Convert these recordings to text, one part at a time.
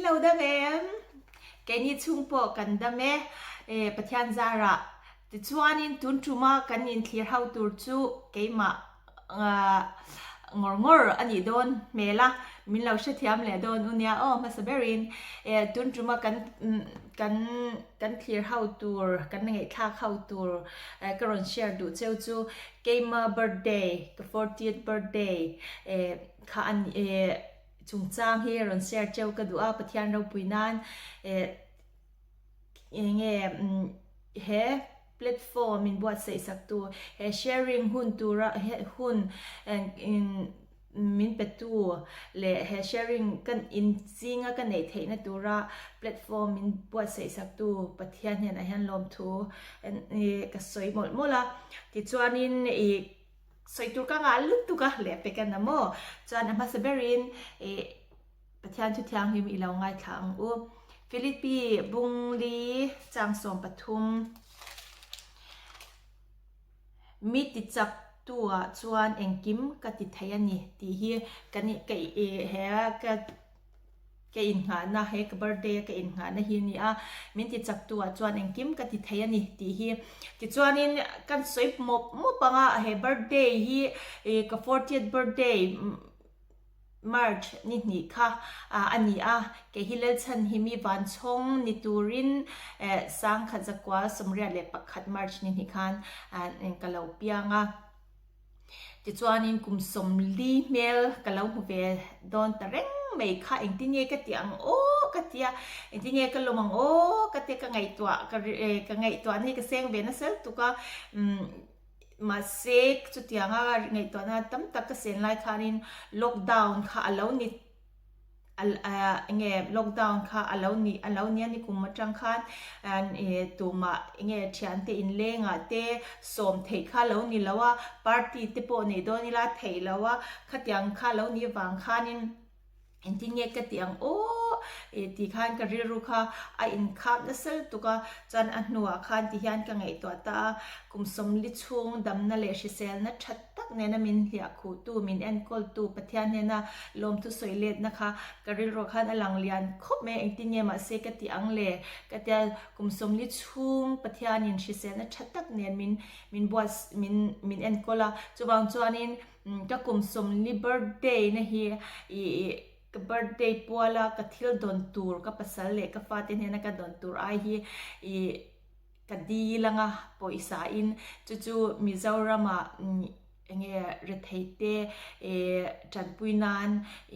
lo dam em? Keini chhung pawh kan dam e, e Pathian zarah. Tichuanin tun tuma kan inthlir ho tur chu keimah ngawr ngawr a nih dawn hmel a, min lo hrethiam leh dawn u nia aw hmasa berin e tun tuma kan kan kan thlir ho tur kan ngaihthlak ho tur ka rawn share duh cheu chu keima birthday ka fortieth birthday e kha a ni e chungchang hi rawn share cheu ka duh a Pathian ropui nan e Enge he platform in buatsaih sak tu he sharing hun tura he hun in min pe tu leh he sharing kan in zinga ka neih theihna tura platform min buatsaih sak tu Pathian hnenah hian lawmthu ka sawi mawlh mawlh a tichuanin ih sawi tur ka ngah lutuk a lehpek a na maw chuan a hmasa berin ih. Pathian thu thianghlim i lo ngaithla ang u. Philippi bungli chang 13 Mi ti chak tu ah chuan engkim ka ti thei a ni tih hi ka ni ka i he ka ka innghahna he ka birthday a ka innghahna hi a ni a. Min ti chak tu ah chuan engkim ka ti thei a ni tih hi. Tichuanin kan sawi mawp mawp ang a he birthday hi ka fortieth birthday March ni hnih kha a ni a, kei hi Lalchhanhimi Vanchhawng ni turin Sangkhat Zakua 81 March ni hnih khan ka lo piang a. Tichuanin kum 40 hmel ka lo hmu ve dawn ta reng mai kha engtin nge ka tih ang aw ka tia, engtin nge ka lawm ang aw ka tia ka ngaihtuah ka ngaihtuahna hi ka seng ve nasa lutuk a. Mahse, chutianga ngaihtuahna tam tak ka sen lai khanin lockdown kha a lo ni enge lockdown kha a lo ni a lo nia ni kum atang khan tumah enge thiante inlengah te sawm theih kha lo ni lo a, party te pawh neih dawn ila theih lo a, khatiang kha lo nih avang khanin. Engtin nge ka tih ang aw eh tih khan ka rilru kha a inkhap nasa lutuk a, chuan a hnuah khan ti hian ka ngaihtuah ta a, kum 40 chhung damna leh hriselna tha tak nena min hliah khuhtu, min enkawltu Pathian hnena lawmthu sawi letna kha ka rilruah khan a lang lian khawp mai a, engtin nge mahse ka tih ang le ka tia kum 40 chhung Pathianin hriselna tha tak nen min min buat min min enkawl a, chuvang chuanin Ka kum 40 birthday na hi ih ka birthday puala ka thil dawn tur ka pasal leh ka fate hnena ka dawn tur ai hi ih ka dil anga pawisa in chu chu Mizoram ah enge rethei te ih tanpui nan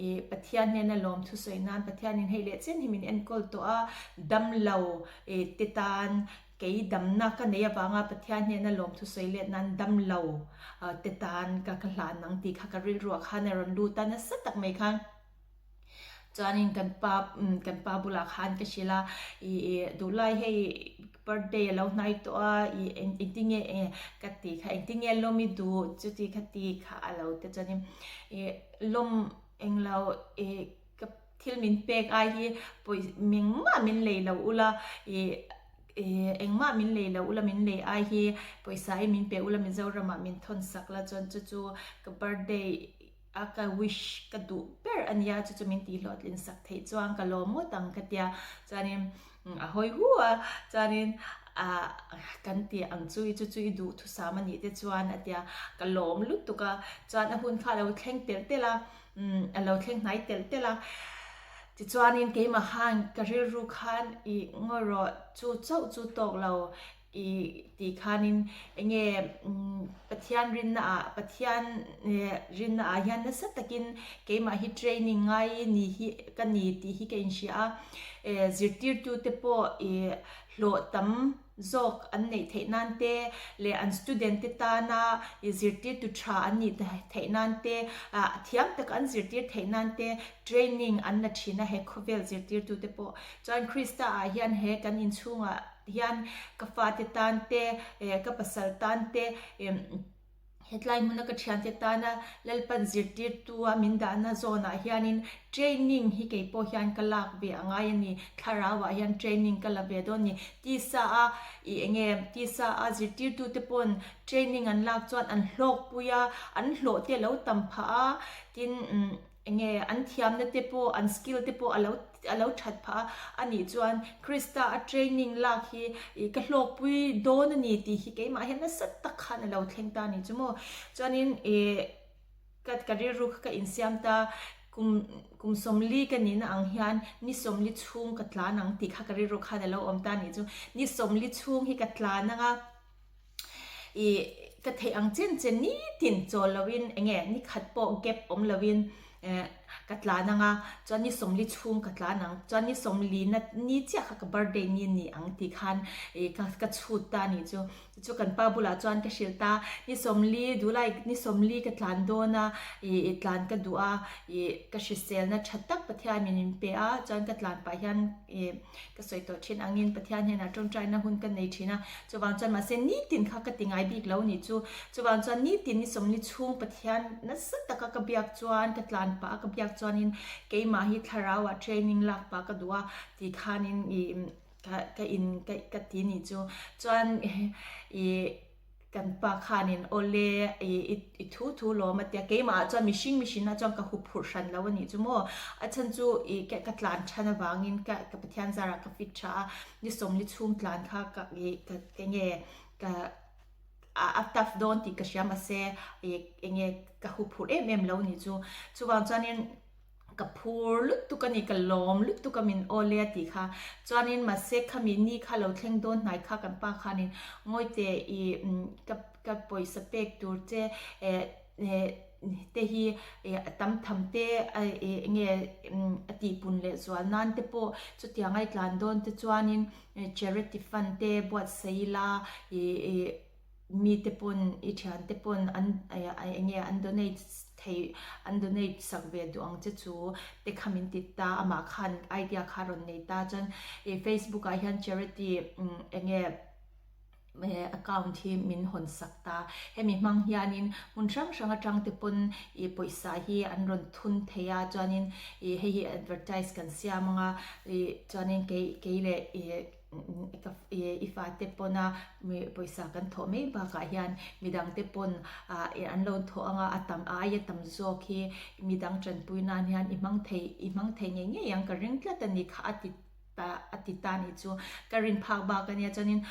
ih Pathian hnena lawmthu sawi nan Pathian in hei leh chen hi min enkawl tawh a damlo ih te tan Kei damna ka nei avanga Pathian hnena lawmthu sawi let nan dam lo te tan ka ka hlan ang tih kha ka rilruah khan a rawn lut a, nasa tak mai khan chuanin kan pa kan pa bulah khan ka hrilh a, ih duhlai hei birthday a lo hnai tawh a, ih engtin nge ka tih kha engtin nge lawm i duh chuti kha ti kha a lo ti chuanin ih lawm englo ih Ka thil min pek ai hi pawi engmah min lei lo ula ih ih engmah min lei lo ula min lei ai hi pawisa hi min pe ula Mizoram ah min thawn sak la chuan chu chu ka birthday a ka wish ka duh ber a nia chu chu min tih hlawhtlin sak theih chuan ka lawm ngawt ang ka tia chuanin a hawi hu a chuanin ah kan tih ang chu i chu chu i duhthusam a nih te chuan a tia ka lawm lutuk a chuan a hun kha a lo thleng telh telh a. Umm a lo thleng hnai telh telh a, tichuanin keimah khan ka rilru khan i ngawi rawh chu chauh chu tawk lo i tih khanin enge umm Pathian rinna ah Pathian rinna ah hian nasa takin keimah hi training ngai ni hi ka ni tih hi ka inhria a, eh zirtirtute pawh i hlawh tam zawk an neih theih nan te leh an student te tana zirtirtu tha an nih theih nan te, thiam taka an zirtir theih nan te training an la thin a he khawvel zirtirtu te pawh. Chuan Krista ah hian he kan inchhungah hian ka fate tan te, ka pasal tan te, Hetlai hmuna ka thiante tana Lalpan zirtirtua min dahna zawnah hianin training hi kei pawh hian ka lak ve a ngai a ni. Thlarauah hian training ka la ve dawn a ni. Tisa a ih eng nge tisa a zirtirtute pawn training an lak chuan an hlawkpui a, an hlawh te a lo tam phah a, tin umm. Enge an thiamna te pawh, an skill te pawh a lo a lo that phah a, a nih chuan Krista a training lak hi ih ka hlawkpui dawn a ni tih hi keimah hian nasa tak khan a lo thleng ta a ni chu maw. Chuanin ih ka ka rilru kha ka insiam ta, kum kum sawmli ka nihna ang hian ni sawmli chhung ka tlan ang tih kha ka rilru khan a lo awm ta a nih chu. Ni sawmli chhung hi ka tlan ang a. I ka theih ang chen chen nitin chawl loin enge ni khat pawh gap awm loin eh ka tlan ang a, chuan ni sawmli chhung ka tlan ang, chuan ni sawmli na ni chiah kha ka birthday ni a ni ang tih khan ih ka ka chhut ta a nih chu. Chu kan pa bulah chuan ka hrilh ta, ni sawmli duhlai ni sawmli ka tlan dawn a, ih tlan ka duh a, ih ka hriselna tha tak Pathianin min pe a, chuan ka tlan pah hian ih Ka sawi tawh thin angin Pathian hnenah tawngtaina hun ka nei thin a, chuvang chuan mahse nitin kha ka ti ngai bik lo nih chu. Chuvang chuan nitin ni sawmli chhung Pathian nasa taka ka biak chuan, ka tlan pah a ka biak chuanin keimah hi thlarauah training lak pah ka duh a tih khanin ih ka ka in ka ka ti nih chu. Chuan ih. Kan pa khanin awle i i thu thu lawm a tia, keimahah chuan mihring mihrinah chuan ka huphurh hran lo a nih chu maw. A chhan chu i ka ka tlan than avangin ka ka Pathian zarah ka fit tha a, ni sawmli chhung tlan kha ka i ka enge ka a a tough dawn tih ka hria mahse i enge ka huphurh em em lo a nih chu. Chuvang chuanin. Ka phur lutuk a ni, ka lawm lutuk a min aw le a tih kha. Chuanin mahse khami ni kha lo thleng dawn hnai kha kan pa khanin Ngawite i ka ka pawisa pek tur che eh te hi a tam tham te enge a tihpun leh zual nan te pawh chutiang a i tlan dawn te chuanin charity fund te buatsaih ila i Mite pawn i thiante pawn an eng nge an donate thei an donate sak ve duh ang che chu te kha min ti ta amah khan idea kha rawn nei ta chuan ih facebook ah hian charity eng nge account hi min hawn sak ta hemi hmang hianin hmun hrang hrang atang te pawn ih pawisa hi an rawn thun thei a chuanin ih hei hi advertise kan siam anga ih chuanin kei kei leh ih. I fate pawna pawisa kan thawh mai bakah hian midangte pawn an lo thawh anga a tam aia tam zawk hi midang tanpui nan hian i hmang thei i hmang thei ngei ngei ang ka ring tlat a ni kha a ti ta a ti ta nih chu ka rin phak bak a nia chuanin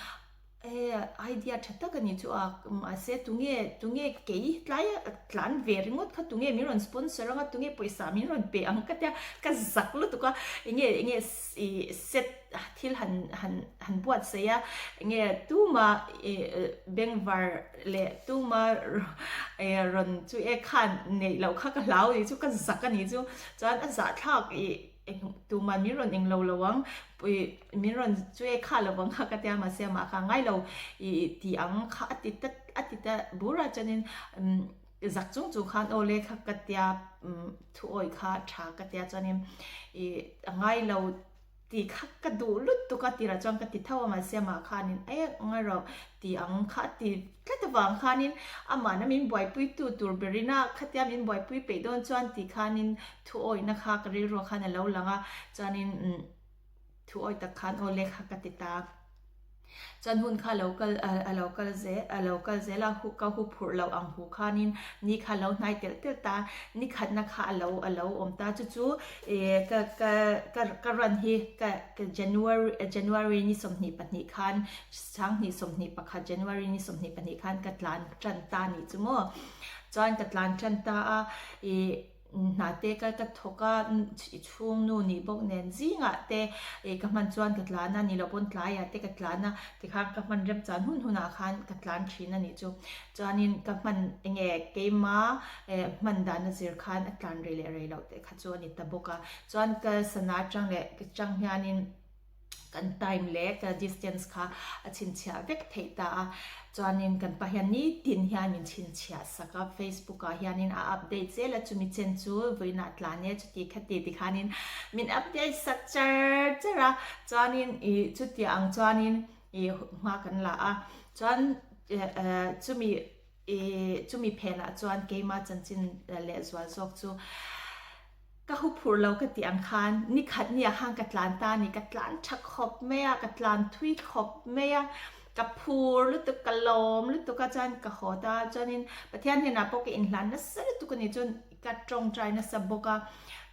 e idea tha tak a ni chu a mahse tunge tunge kei tlai tlan ve ringawt kha tunge min rawn sponsor anga tunge pawisa min rawn pe ang ka tia ka zak lutuk a enge enge i set thil han han han buatsaih a enge tuma i bengvar leh tuma rawn chu e khan neih loh kha ka hlau a nih chu ka zak a nih chu chuan a zahthlak i tuman min rawn englo lo ang i min rawn chu e kha lo ang kha ka tia mahse amah kha a ngailo i tih ang kha a ti ta a ti ta bur a chuanin Zak chung chung khan aw le kha ka tia thu awi kha tha ka tia chuanin i a ngai lo tih kha ka duh lutuk a tirah chuan ka ti tho a mahse amah khanin e ngai rawh ti ang kha a ti tlat avang khanin amahna min buaipui tu tur berin a khatia min buaipui peih dawn chuan tih khanin thu awihna kha ka rilruah khan a lo lang a chuanin Thu awi tak khan aw lehkha ka ti ta. Chuan hun kha lo kal a lo kal zel a lo kal zel a, ka hu phurh loh ang hu khanin ni kha lo hnai telh telh ta, ni khatna kha a lo a lo awm ta. Chu chu ih ka ka ka ka run hi ka ka January January ni 22 khan sanghnih 21 January ni 22 khan ka tlan tan ta nih chu maw. Chuan ka tlan tan ta a ih. Hna te ka ka thawk a, i chhung nu nih bawk nen zingah te ih ka hman chuan ka tlan a, ni loh pawn tlaiah te ka tlan a, tikhan ka hman remchan hun hunah khan ka tlan thin a nih chu. Chuanin ka hman enge keima eh hman dan a zir khan a tlan rei leh rei loh te kha chu a ni ta bawk a. Chuan ka sana atang leh ka chang hianin. kan time leh ka distance kha a chhinchhiah vek theih ta a, chuanin kan pa hian nitin hian min chhinchhiah sak a, Facebook ah hianin a update zel a, chumi chen chu vawiinah tlan e chuti khati ti khanin min update sak char char a, chuanin ih chutiang ang chuanin ih hma kan la a, chuan chumi ih chumi phenah chuan keima chanchin lehzual zawk chu. Ka hu phurh lo ka tih ang khan ni khat ni ah khan ka tlan ta a ni, ka tlan tha khawp mai a, ka tlan thui khawp mai a, ka phur lutuk, ka lawm lutuk a chuan ka haw ta a, chuanin Pathian hnenah pawh ka inhlan nasa lutuk a ni chuan Ka tawngtai nasa bawk a,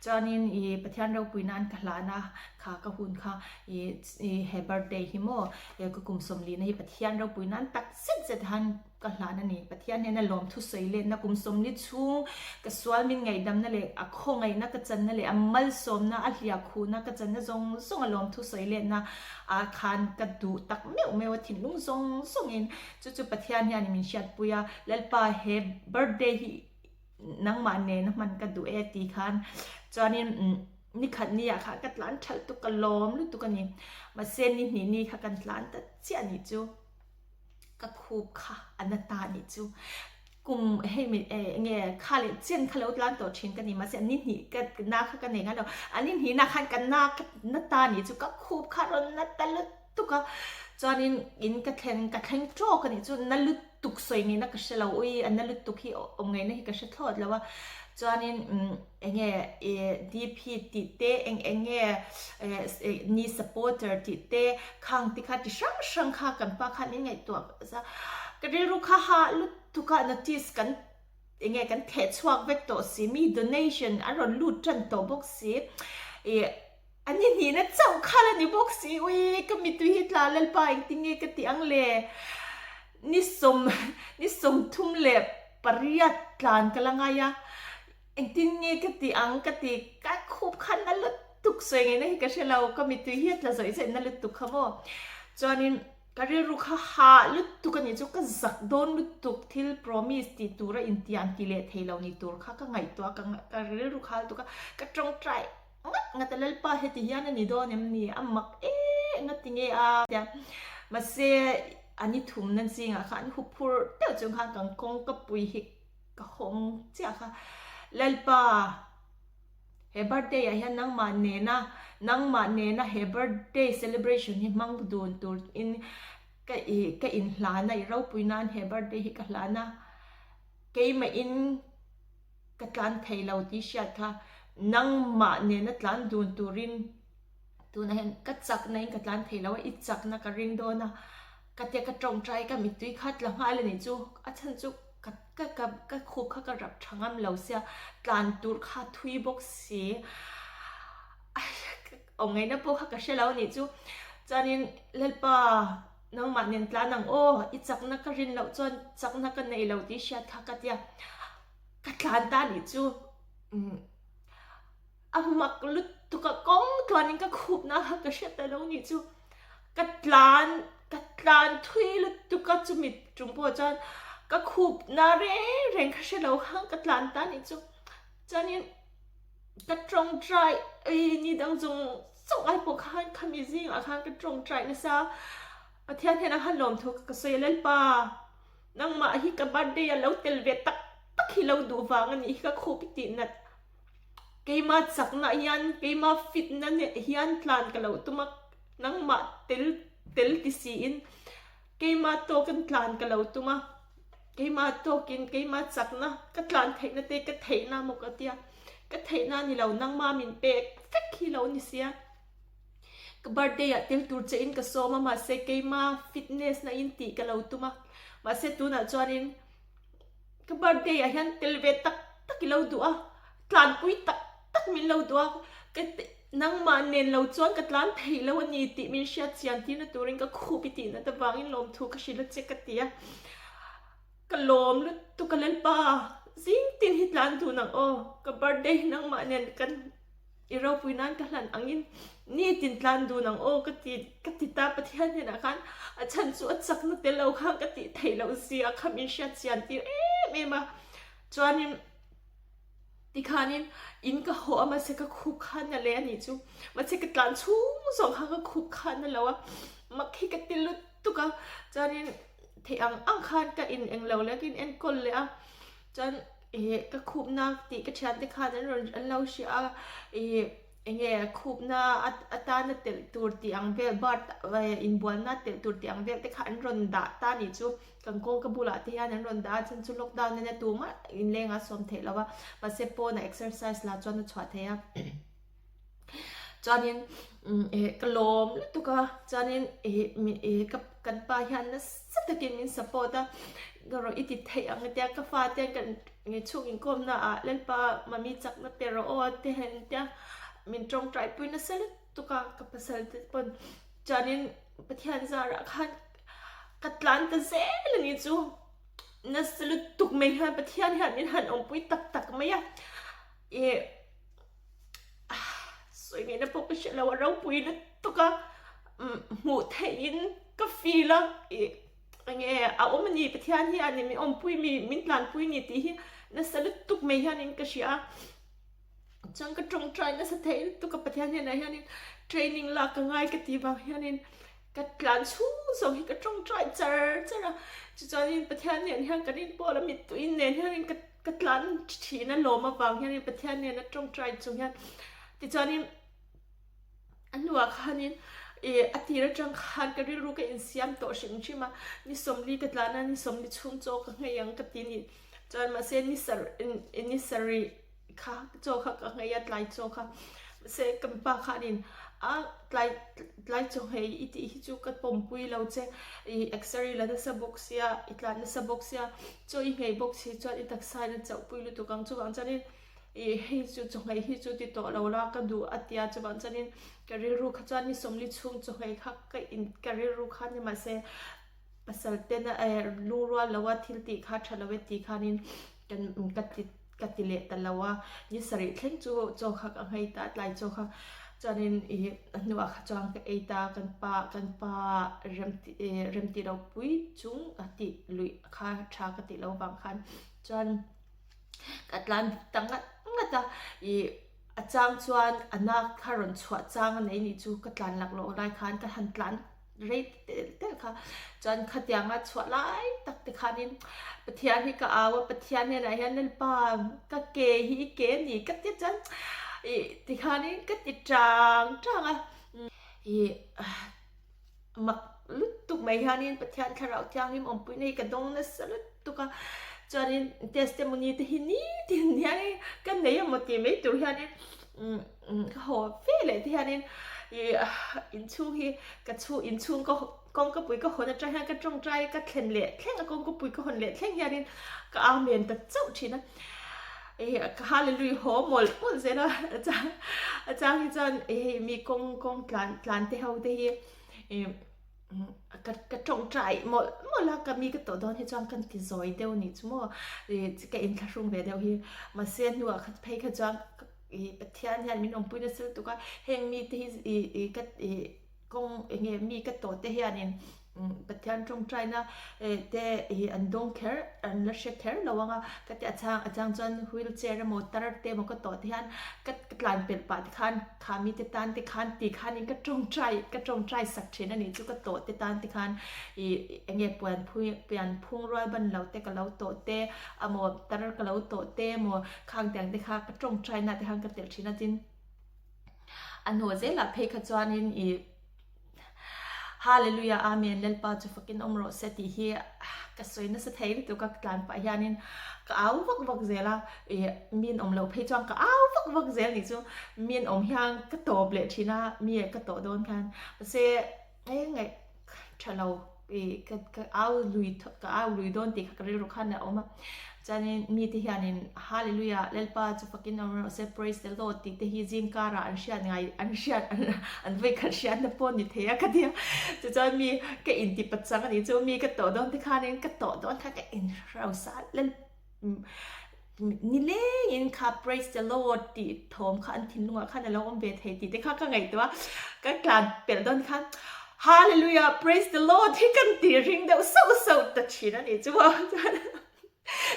chuanin ih Pathian ropui nan ka hlan a, kha ka hun kha ih ih he birthday hi maw ka kum sawmlina hi Pathian ropui nan tak zet zet han ka hlan a ni. Pathian hnena lawmthu sawi letna kum sawmli chhung ka sual min ngaihdamna leh a khawngaihna ka channa leh a malsawmna a hliah khuhna ka channa zawng zawng a lawmthu sawi letna ah khan ka duh tak meuh meuh a thinlung zawng zawngin chu chu Pathian hian min hriatpui a, Lalpa he birthday hi nangmah nena hman ka duh e ti khan chuanin nikhat ni ah kha ka tlan thalh tuk ka lawm lutuk a ni mahse ni hnih ni kha kan tlan ta chiah a nih chu ka khup kha a na ta a nih chu kum hei mi enge kha leh chen kha lo tlan tawh thin ka ni mahse ni hnih ka na kha ka nei ngai lo a ni hnih na khan ka na ka na ta a nih chu ka khup kha rawn na ta lutuk. tuk a, chuanin in ka thleng ka thleng tawk a nih chu na lutuk sawi ngaihna ka hre lo ui a na lutuk hi awm ngaihna hi ka hre thlawt lo a, chuanin umm eng nge ih dp tih te eng eng nge eh ni supporter tih te khang te kha ti hrang hrang kha kan pa khan min ngaihtuah a, ka rilru kha hah lutuk a notice kan eng nge kan theh chhuak vek tawh si mi donation a rawn lut tan tawh bawk si ih. A ni hnihna chauh kha la ni bawk si, ui ka mittui hi tla Lalpa engtin nge ka tih ang le? Ni sawm ni 38 tlan ka la ngai a, engtin nge ka tih ang ka ti, ka khup kha na lutuk sawi ngaihna hi ka hre lo, ka mittui hi a tla zawih zawih na lutuk kha maw. Chuanin ka rilru kha hah lutuk a nih chu, ka zak dawn lutuk thil promise tih tura intiam ti leh thei lo ni tur kha ka ngaihtuah a, ka rilru kha lutuk a, ka tawngtai. Ngat ngat a Lalpa heti hian a ni dawn em ni? A mak e ngat ti nge a? Tia mahse a ni thumna zingah khan huphur deuh chung khan kan kawngka pui hi ka hawng chiah kha. Lalpa he birthday ah hian nangmah nena nangmah nena he birthday celebration hi hmang dun tur in ka i ka inhlan a i ropui nan he birthday hi ka hlan a keimah in Ka tlan thei lo tih hriat kha nangmah nena tlan dun turin tunah hian ka chakna in ka tlan thei lo a, i chakna ka ring dawn a, ka tia ka tawngtai ka mittui kha tla nghal a nih chu, a chhan chu ka ka ka ka khup kha ka rap tha ngam lo sia, tlan tur kha thui bawk si awm ngaihna pawh kha ka hre lo a nih chu, chuanin Lalpa nangmah nen tlan ang aw, i chakna ka rin loh chuan chakna ka nei lo tih hriat kha ka tia. Ka tlan ta nih chu a mak lutuk a kawng tluanin ka khupna kha ka hre ta lo nih chu ka tlan ka tlan thui lutuk a chumi tum pawh chuan ka khupna reng reng ka hre lo khan ka tlan ta nih chu chuanin ka tawngtai ei ni dang zawng zawng ai pawh khan khami zingah khan ka tawngtai nasa Pathian hian a han lawmthu ka sawi a Lalpa. Nangmah hi ka birthday a lo tel ve tak tak hi lo duh vang a nih hi ka khup i tih nat. Keima chakna hian keima fitna hian tlan ka lo tum a, nangmah tel tel ti siin keima tawkin tlan ka lo tum a, keima tawkin keima chakna ka tlan theihna te ka theihna maw ka tia, ka theihna ni lo nangma min pek vek hi lo ni sia. Ka birthday ah tel tur che in ka sawm a mahse keima fitness na in tih ka lo tum a mahse tunah chuanin ka birthday ah hian tel ve tak tak i lo duh a tlanpui tak tak min lo duh a ka nangmah nen lo chuan ka tlan thei lo a ni tih min hriat chian tir na turin ka khup i tih nat avangin lawmthu ka hrilh a che ka ti a ka lawm lutuk a Lalpa zing tin hi tlan dun ang aw ka birthday nangmah nen kan I ropui nan ka hlan angin nitin tlan dun ang aw ka ti ka ti ta Pathian hnenah khan a chhan chu a chakna tel lo khan ka tih theih loh zia kha min hriat chian tir em em a chuanin tikhanin in ka haw a mahse ka khup khan na leh a nih chu mahse ka tlan chhung zawng khan ka khup khan na lo a mak hi ka ti lutuk a chuanin theih ang ang khan ka in englo leh ka in enkawl leh a chuan. Ih ka khupna tih ka thiante khan an rawn an lo hria a, ih enge khupna atana telh tur tih ang vel birth inbualna telh tur tih ang vel te kha an rawn dah ta nih chu kan kawngka bulah te hian an rawn dah a chhan chu lockdown ania tumah inleng a sawm theih lo a mahse pawnah exercise lah chuan a chhuah theih a chuanin ih ka lawm lutuk a chuanin ih ih ka kan pa hian nasa takin min support a ka rawh i ti theih ang tia ka fate an kan. Nge chhung inkawmna ah Lalpa mami chakna pe rawh aw te han tia min tawngtai pui nasa lutuk a ka pasal te pawn chuanin Pathian zarah khan ka tlan ta zel a ni chu nasa lutuk mai hian Pathian hian min han awmpui tak tak mai a ih sawi ngaihna pawh ka hre lo a ropui lutuk a hmuh theihin ka feel a ih. Enge a awm a ni, Pathian hi a ni min awmpui mi, min tlanpui ni tih hi nasa lutuk mai hianin ka hria a. Chuan ka tawngtai nasa thei lutuk a Pathian hnenah hianin training lak ka ngai ka tih vang hianin ka tlan chhung zawng hi ka tawngtai char char a. Tichuanin Pathian nen hian kan inpawl a mittui nen hianin ka ka tlan thin a lawm avang hianin Pathian nena tawngtai chung hian tichuanin A hnuah khanin ih a tir atang khan ka rilru ka insiam tawh hrim hrim a, ni sawmli ka tlan a, ni sawmli chhung chaw ka nghei ang ka ti ni. Chuan mahse ni sarih ni sarih kha chaw kha ka nghei a tlai chaw kha mahse ka mipa khanin a tlai tlai chaw nghei i tih hi chu ka pawmpui lo che ih exer la nasa bawk sia i tlan nasa bawk sia chaw i nghei bawk si chuan i taksa in a chauhpui lutuk ang chuvang chuanin Ih hei chu chawhmeh hi chu ti tawh lo la ka duh a tia chuvang chuanin ka rilru kha chuan ni sawmli chhung chawhmeh kha ka in ka rilru kha ni mahse pasal tena eh lungrual lo a thil tih kha tha lo e tih khanin kan ka ti ka ti leh ta lo a ni sarih thleng chu chaw kha ka nghei ta tlai chaw kha chuanin ih a hnuah kha chuan ka ei ta kan pa kan pa rem eh rem tih lo pui chung a tih luih kha tha ka tih loh vang khan chuan. Ka tlan ta ngat ngat a, ih a chang chuan a nak kha rawn chhuah chang a nei nih chu ka tlan lak loh lai khan ka han tlan rei telh telh kha chuan khatianga chhuah lai tak te khanin Pathian hi ka au a Pathian hnenah hian Lalpa ka ke hi i ke a ni ka ti chuan ih tikhanin ka ti chang chang a ih. Mak lutuk mai hianin Pathian Thlarau Thianghlim awmpuina hi ka dawng nasa lutuk a, chuanin testimony te hi nitin hianin ka nei emaw tih mai tur hianin ka haw fe leh te hianin ih inchhung hi ka chhung inchhung ka kawngkapui ka hawn atang hian ka tawngtai ka thlen leh thleng a kawngkapui ka hawn leh thleng hianin ka amen ta chauh thin a, ih ka hallelujah haw mawlh mawlh zel a a chang hi chuan hei mi kawng kawng tlan tlan te ho te hi ih ka ka tawngtai mawlh mawlh a ka mi ka tawh dawn hi chuan kan ti zawi deuh nih chu maw ih ka inthlahrung ve deuh hi mahse a hnuah kha phei kha chuan ih Pathian hian min awmpui nasa lutuk a heng mite hi ih ih ka ih Kawng eng nge mi ka tawh te hianin Pathian tawngtaina te hi an dawng kher an la hre kher lo ang a, ka ti a chang a chang chuan wheel chair emaw tar te emaw ka tawh te hian ka tlan pelh pah te khan kha mi te tan te khan ti khanin ka tawngtai ka tawngtai sak thin a nih chu ka tawh te tan te khan ih eng nge puan phui pian phung rual ban lo te ka lo tawh te emaw tar ka lo tawh te emaw khang tiang te kha ka tawngtai na te khan ka telh thin a tin. A hnuah zelah phei kha chuanin ih Hallelujah Amen Lalpa chu fakin awm rawh se tih hi ka sawi nasa thei lutuk a, ka tlan pah hianin ka au vak vak zel a, ih min awm loh phei chuan ka au vak vak zel nih chu min awm hian ka tawp leh thin a, mi ka tawh dawn khan mahse Eng ngaih tha lo ih ka ka au lui ka au lui dawn tih kha ka rilru khan a awm a chuanin mite hianin Hallelujah Lalpa chu fakin awm rawh se praise the Lord tih te hi zing karah an hriat ngai an hriat an vawikhat hriatna pawh ni thei a ka tia tichuan mi ka inti pachang a nih chu mi ka tawh dawn te khanin ka tawh dawn kha ka inhrosa lal Nilengin kha praise the Lord tih thawm kha an thinlungah khan a lo awm ve thei tih te kha ka ngaihtuah a, ka tlan pelh dawn khan Hallelujah praise the Lord hi kan tih ring deuh sauh sauh ta thin a nih chu chuan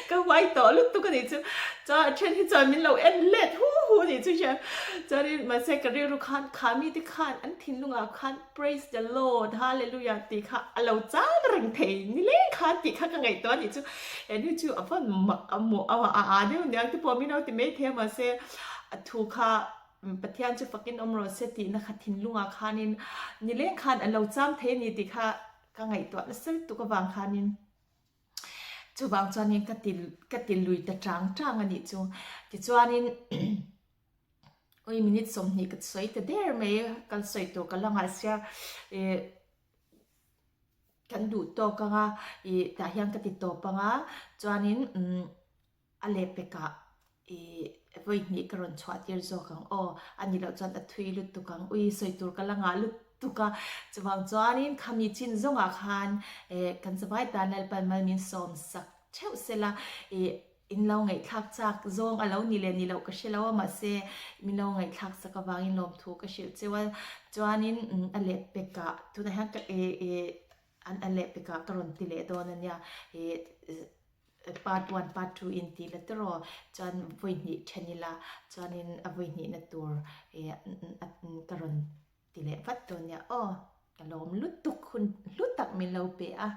ka huai tawh lutuk a nih chu chuan a then hi chuan min lo en let hu hu a nih chu hian chuanin mahse ka rilru khan kha mite khan an thinlungah khan Praise the Lord, Hallelujah tih kha a lo chang reng thei nileng khan tih kha ka ngaihtuah a nih chu. He nu chu a vawn mak a maw a a a deuh aniang te pawh min lo ti mai thei a mahse a thu kha Pathian chu fakin awm rawh se tihna kha thinlungah khanin nileng khan a lo chang thei a ni tih kha ka ngaihtuah nasa lutuk avang khanin chuvang chuanin ka ti ka ti lui ta chang chang a nih chu. Tichuanin Ui minute 20 ka sawi ta der mai kal sawi tur ka la nghah sia ih kan duh tawk anga ih tah hian ka ti tawp anga chuanin umm. A lehpekah i vawi hnih ka rawn chhuah tir zawk ang aw, a nih loh chuan a thui lutuk ang, ui sawi tur ka la ngah lutuk a, chuvang chuanin khami chin zawngah khan eh kan zavai tan Lalpan mal min sawm sak theuh sela ih in lo ngaihthlak chak zawng a lo ni leh ni loh ka hre lo a mahse min lo ngaihthlak chak avangin lawmthu ka hrilh cheu a, chuanin a lehpekah tunah hian ka eh eh an a lehpekah ka rawn ti leh dawn a nia ih. Part one, part two in tih la tawh chuan vawi hnih then ila chuanin a vawi hnihna tur eh ka rawn ti leh vat dawn nia aw ka lawm lutuk hun hlu tak min lo pe a.